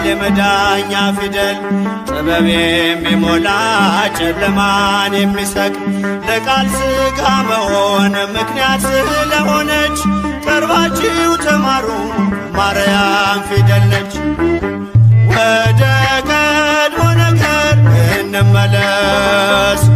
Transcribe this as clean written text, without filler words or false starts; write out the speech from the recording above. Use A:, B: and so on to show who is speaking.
A: የመዳኛ ፊደል፣ ጥበብ የሚሞላ ጨለማን የሚሰቅል፣ ለቃል ሥጋ መሆን ምክንያት ስለሆነች ቀርባችሁ ተማሩ፣ ማርያም ፊደል ነች። ወደ ቀድሞ ነገር እንመለስ።